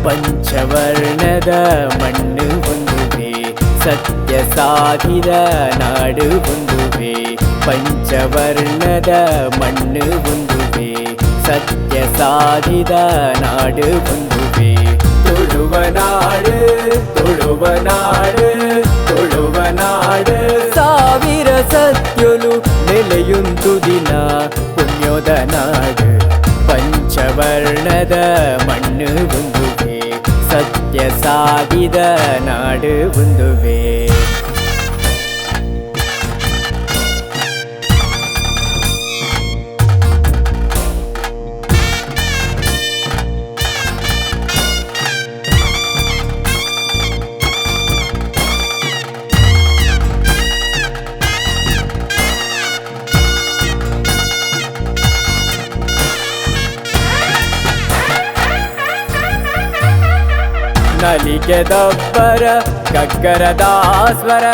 ಪಂಚವರ್ಣದ ಮಣ್ಣು ಒಂದುವೆ ಸತ್ಯ ಸಾಧಿದ ನಾಡು ಒಂದುವೆ ಪಂಚವರ್ಣದ ಮಣ್ಣು ಒಂದುವೆ ಸತ್ಯ ಸಾಧಿದ ನಾಡು ಒಂದುವೆ ತುಳುವ ನಾಡು ತುಳುವ ನಾಡು ತುಳುವ ನಾಡು ಸಾವಿರ ಸತ್ಯಲು ನೆಲೆಯುಂತು ದಿನ ಪುಣ್ಯೋದ ನಾಡು ಪಂಚವರ್ಣದ ಮಣ್ಣು ಒಂದುವೆ ಸತ್ಯ ಸಾಧಿದ ನಾಡು ಒಂದುವೆ. ನಲಿಗೆದೊಬ್ಬರ ಗಗ್ಗರದಾಸ್ವರ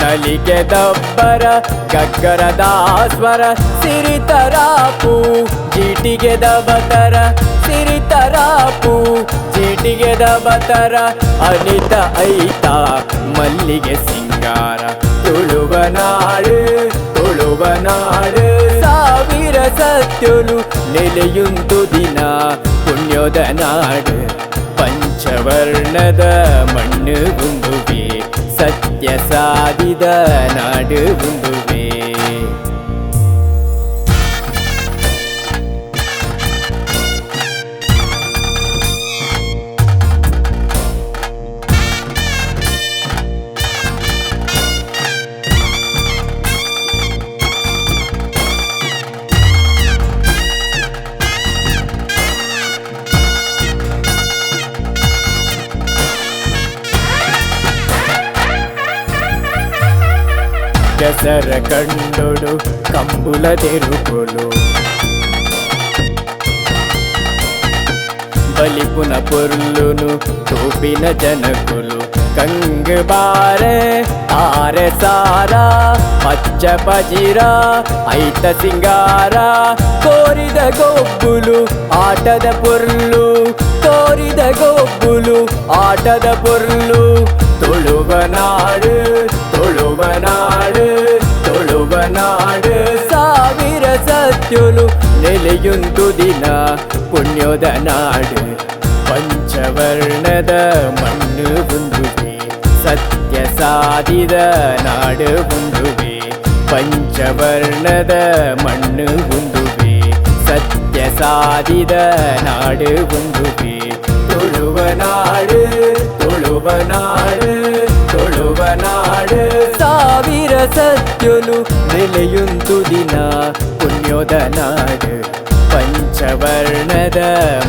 ನಲಿಗೆದೊಬ್ಬರ ಗಗ್ಗರದಾಸ್ವರ ಸಿರಿತರಾಪು ಜೀಟಿಗೆದ ಬತರ ಸಿರಿತರಾಪು ಜೀಟಿಗೆದ ಬತರ ಅನಿತ ಐತ ಮಲ್ಲಿಗೆ ಸಿಂಗಾರ ತುಳುವ ನಾಡು ತುಳುವ ನಾಡು ಸಾವಿರ ಸತ್ಯಲು ನೆಲೆಯುಂತು ದಿನ ಪುಣ್ಯೋದ ನಾಡು ಪಂಚವರ್ಣದ ಮಣ್ಣು ಒಂದುವೆ ಸತ್ಯ ಸಾಧಿದ ನಾಡು ಒಂದುವೆ. ಕೆಸರ ಕಂಡೊಡು ಕಂಬುಲ ತೆರುಪುಲು ಬಲಿಪುನ ಪೊರ್ಲುನು ತೋಪಿನ ಜನಕುಲು ಕಂಗ್ ಬಾರೆ ತಾರೆ ಸಾರ ಪಚ್ಚ ಪಜಿರ ಐತ ಸಿಂಗಾರ ಕೋರಿದ ಗೊಬ್ಬುಲು ಆಟದ ಪೊರ್ಲು ಕೋರಿದ ಗೊಬ್ಬುಲು ಆಟದ ಪೊರ್ಲು ತುಳುವ ನಾಡು ತುಳುವ ನಾಡು ತುಳುವ ನಾಡು ಸಾವಿರ ಸತ್ಯಲು ನೆಲೆಯುಂತು ದಿನ ಪುಣ್ಯೋದ ನಾಡು ಪಂಚವರ್ಣದ ಮಣ್ಣು ಒಂದುವೆ ಸತ್ಯ ಸಾಧಿದ ನಾಡು ಒಂದುವೆ ಪಂಚವರ್ಣದ ಮಣ್ಣು ಒಂದುವೆ ಸತ್ಯ ಸಾಧಿದ ನಾಡು ಒಂದುವೆ ತುಳುವ ನಾಡು ತುಳುವ ನಾಡು ತುಳುವ ನಾಡು ಸಾವಿರ ಸತ್ಯಲು ನೆಲೆಯುಂತು ದಿನ ಪುಣ್ಯೋದ ನಾಡು ಪಂಚವರ್ಣದ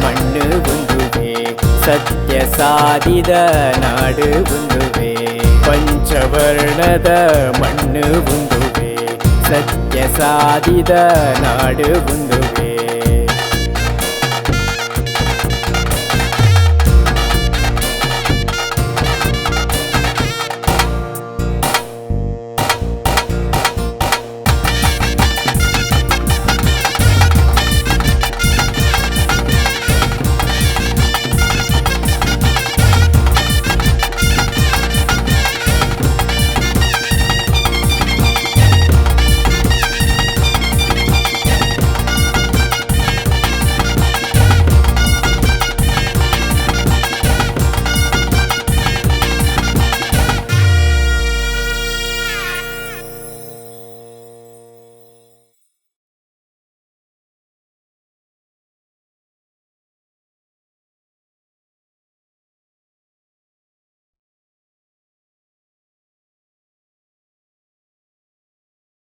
ಮಣ್ಣು ಒಂದುವೆ ಸತ್ಯ ಸಾಧಿದ ನಾಡು ಒಂದುವೆ ಪಂಚವರ್ಣದ ಮಣ್ಣು ಒಂದುವೆ ಸತ್ಯ ಸಾಧಿದ ನಾಡು ಒಂದುವೆ.